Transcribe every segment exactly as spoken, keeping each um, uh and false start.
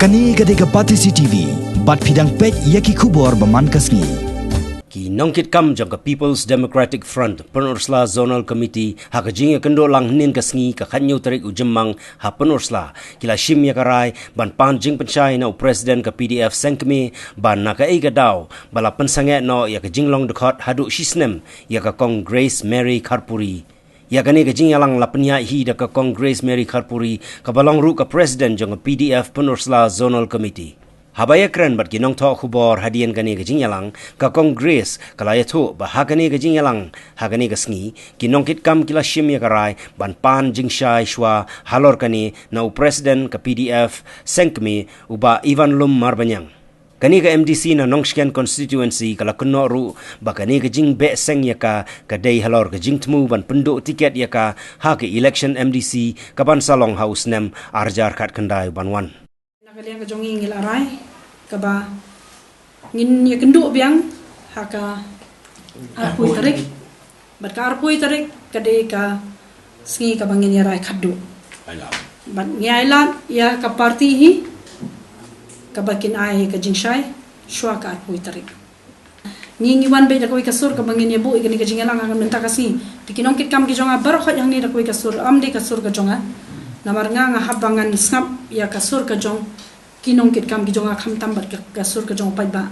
Kane ka dei ka Batesi T V, bad phi dang peit ïa ki khubor ba man ka sngi. Ki nongkitkam jong ka People's Democratic Front Pynursla Zonal Committee ha ka jingïakynduh lang hynnin ka sngi ka khatñiew tarik u Jymmang ha Pynursla, ki la shim ïa ka rai ban pan jingpynshai na u President ka P D F Seng Kmie ba na kaei ka daw ba la pynsangeh noh ïa ka jinglong dkhot haduh shisnem ïa ka Kong Grace Mary Kharpuri. Ïa kane ka jingïalang la pynïaid hi da ka Kong Grace Mary Kharpuri, kaba long ruh ka President jong ka P D F Pynursla Zonal Committee. Haba ïakren bad ki nongthoh khubor hadien kane ka jingïalang, ka Kong Grace ka la ïathuh ba ha kane ka jingïalang ha kane ka sngi, ki nongkitkam ki la shim ïa ka rai ban pan jingshai shuwa halor kane na u President ka P D F Seng Kmie, u Bah Ivanlum Marbaniang. Kane ka M D C na Nongshken Constituency ka la kynnoh ruh ba kane ka jingbeh seng ïa ka ka dei halor ka jingthmu ban pynduh tiket ïa ka ha ka election M D C kaban sa long ha u snem ar hajar khatkhyndai ban wan. Na ka liang ka jong ngi, ngi la rai kaba ngin ïakynduh biang ha ka arphew tarik. Bad ka arphew tarik ka dei ka sngi kaba ngin ïa rai khatduh. Bad ngi ailad ïa ka party hi kaba kin ai ka jingshai shuwa ka arphew tarik. Ngi ngi wan beit da kawei ka sur kaba ngin ïa buh ïa kane ka jingïalang ha ka mynta ka sngi. Te ki nongkitkam ki jong nga baroh khoit hangne da kawei ka sur, ym dei ka sur ka jong nga. Namar nga nga hap ba ngan sngap ïa ka sur ka jong ki nongkitkam ki jong nga, khamtam bad ka, ka sur ka jong u paidbah.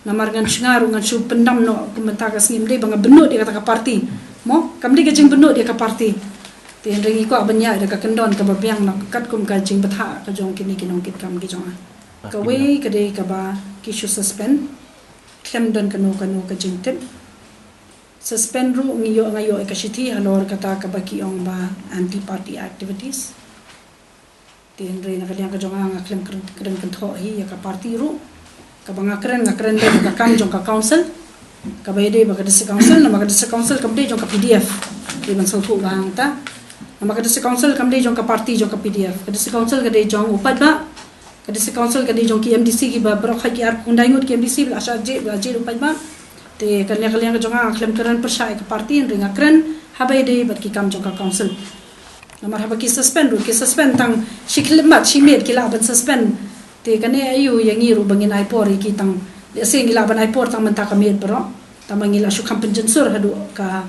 Namar ngan shu, nga ruh ngan shu pyndam noh kumta ka sngi, ym dei ba nga bynnud ïa kata ka party. Mo, kam dei ka jingbynnud ïa ka party. Te hynrei ngi kwah ban ïaid da ka kyndon kaba biang noh katkum ka jingbthah ka jong kine ki nongkitkam ki jong nga. Kawei ka dei kaba ki shu suspend. Khlem don kano kano ka jingtip. Suspend ruh ngi ïoh, nga ïoh ïa ka shithi halor kata kaba ki ong ba anti party activities. Te hynrei na ka liang ka jong nga, nga khlem kren, kren kynthoh hi ïa ka party ruh. Kaba nga kren, nga kren da ka kam jong ka council. Kaba ïadei bad ka district council, namar ka district council kam dei jong ka P D F. Te ban sngewthuh ba hangta. Namar ka district council kam dei jong ka party jong ka P D F. Ka district council ka dei jong u paidbah. Ka district council ka dei jong ki M D C kiba baroh khoit ki arphew khyndai ngut ki M D C ba la shah jied, ba la jied u paidbah. Te ka liang ka liang ka jong nga, nga khlem kren pyrshah ïa ka party, hynrei nga kren haba ïadei bad ki kam jong ka council. Namar haba ki suspend ruh, ki suspend tang shi khyllipmat shi miet ki lah ban suspend. Te kane aïu ïa ngi ruh ba ngin ai por ïa ki tang, lehse ngi lah ban ai por tang mynta ka miet baroh. Tang ba ngi la shu kham pynjynsur haduh ka,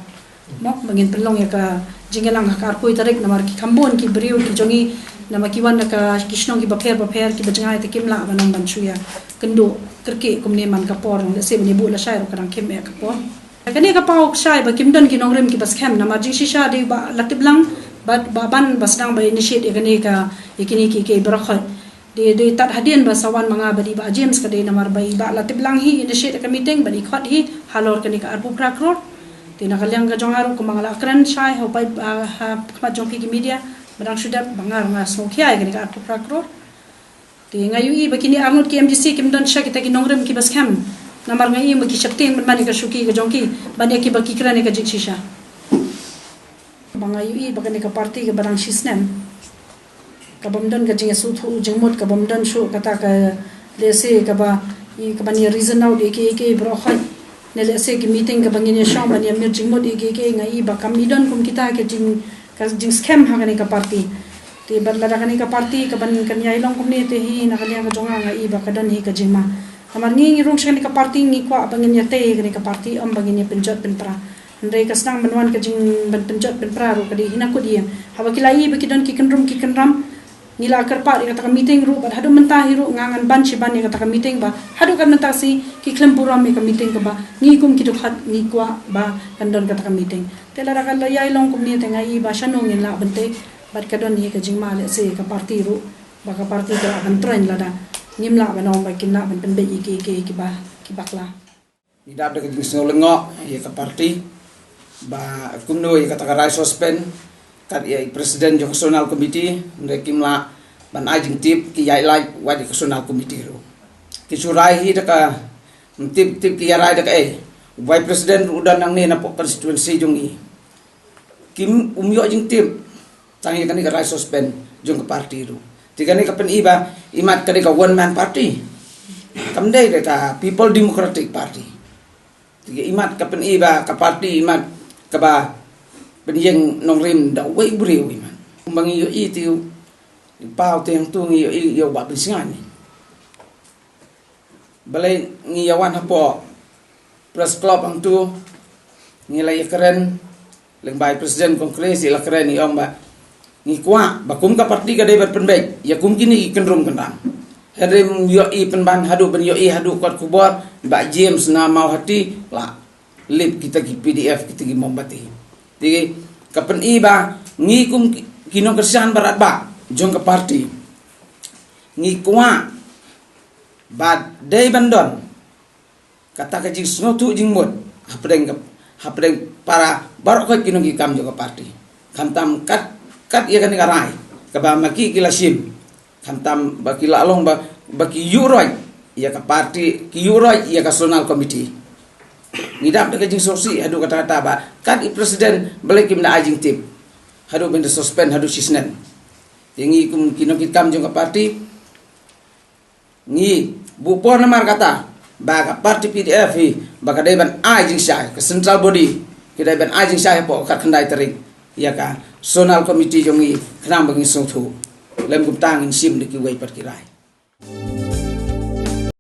mo, ba ngin pynlong ïa ka jingïalang ha ka arphew tarik, namar ki kham bun ki briew ki jong ngi, namar ki wan na ka, ki shnong kiba pher bapher, kiba jngai te kim lah ban ong ban shu ïakynduh kyrkieh kumne man ka por, lehse ban ïa buh lashai ruh ka dang khim eh ka por. Kane ka paw ka shai ba kim don ki nongrim kiba skhem, namar jingshisha dei u Bah Latiplang bad u Bah Ban ba sdang ba initiate ïa kane ka, ïa kine ki, ki baroh khoit. Dei, dei tad hadien ba sa wan ma nga bad i Bah James, ka dei namar ba i Bah Latiplang hi initiate ïa ka meeting bad i khot hi halor kane ka arphew phra klur. Te na ka liang ka jong nga ruh kumba nga la kren shai ha u paid, ah, ha khmat jong phi ki media ba dang shu dep, ba nga ruh nga sngewkhia ïa kane ka arphew phra klur. Te nga ïohi ba kine arngut ki M D C kim don sha kita ki nongrim kiba skhem. Namar nga ïohi ba ki sheptieng ban man ïa ka shuki ka jong ki ban ïa kiba ki kren ïa ka jingshisha. Ba nga ïohi ba kane ka party kaba dang shisnem, kaba ym don ka jingïasuthuh jingmut, kaba ym don shuh kata ka, lehse kaba, i, kaba ngin ïa reason out ïa kiei kiei baroh khoit. Ne lehse ki meeting kaba ngin ïa shong ban ïa mir jingmut ïa kiei kiei, nga ïohi ba kam i don kum kita ka jing, ka jingskhem ha kane ka party. Te bad lada kane ka party kaban kan ïai long kumne te hi na ka liang ka jong nga, nga ïohi ba ka don hi ka jingma. Namar ngi ngi rung sha kane ka party ngi kwah ba ngin ïatei ïa kane ka party, ym ba ngin ïa pynjot pynpra. Hynrei ka sdang ban wan ka jing ban pynjot pynpra ruh ka dei hi na kut ïing. Haba ki la ïohi ba ki don ki kynrum ki kynram, ngi la kyrpad ïa kata ka meeting ruh bad haduh mynta hi ruh nga ngan ban shi ban ïa kata ka meeting ba haduh kat mynta shi ki khlem burom ïa ka meeting kaba ngi kum ki dkhot ngi kwah ba kan don kata ka meeting. Te lada ka la ïai long kumne te nga ïohi ba shano ngin lah ban tei bad ka don hi ka jingma lehse ka party ruh. Ba ka party ka lah ban troiñ lada ngim lah ban ong ba kin lah ban pynbeit ïa kiei kiei kiba, kiba bakla. Ngi dap da ka jingsngew lyngngoh ïa ka party ba kumno ïa kata ka rai suspend kat ïa i president jong ka zonal committee, hynrei kim lah ban ai jingtip, ki ïaid lait wat ïa ka zonal committee ruh. Ki shu rai hi da ka, ym tip tip ki ïa rai da kaei. U vice president ruh u don nangne napoh constituency jong ngi. Kim, um ïoh jingtip tang ïa kane ka rai suspend jong ka party ruh. Te kane ka pyni ba imat ka dei ka one man party. Kam dei da ka People Democratic Party. Te imat ka pyni ba ka party imat kaba pynïeng nongrim da uwei u briew imat. Kumba ngi ïohi te u Paw te hangtu ngi ïohi ïa u Bah Pynsngew. Balei ngi ïa wan hapoh Press Club hangtu, ngi la ïa kren, lyngba i President Congress i la kren, i ong ba ngi kwah ba kum ka party ka dei ban pynbeit ïa kum kine ki kynrum kyndang. Hynrei ym ïohi pynban haduh ban ïohi haduh kot khubor ba James na Mawhati la lip kita ki P D F, kita ki mombati. Te ka pyni ba ngi kum ki, ki nongkyrshan barat ba jong ka party, ngi kwah ba dei ban don kata ka jingsngewthuh jingmut hapdeng ka, hapdeng para baroh ki nongkitkam jong ka party. Khamtam kat, kat ïa kane ka rai kaba ma ki ki la shim, khamtam ba ki la long ba, ba ki ïuh roit ïa ka party, ki ïuh roit ïa ka zonal committee. Ngi dap da ka jingsngewsih haduh katta katta ba kat i President balei kim da ai jingtip haduh ban da suspend haduh shisnem. Te ngi kum ki nongkitkam jong ka party, ngi buh por namar kata ba ka party P D F hi ba ka dei ban ai jingshai, ka central body ka dei ban ai jingshai hapoh ka khatkhyndai tarik ïa ka zonal committee jong ngi khnang ba ngi sngewthuh. Lem kumta ngin shim da kiwei pat ki rai.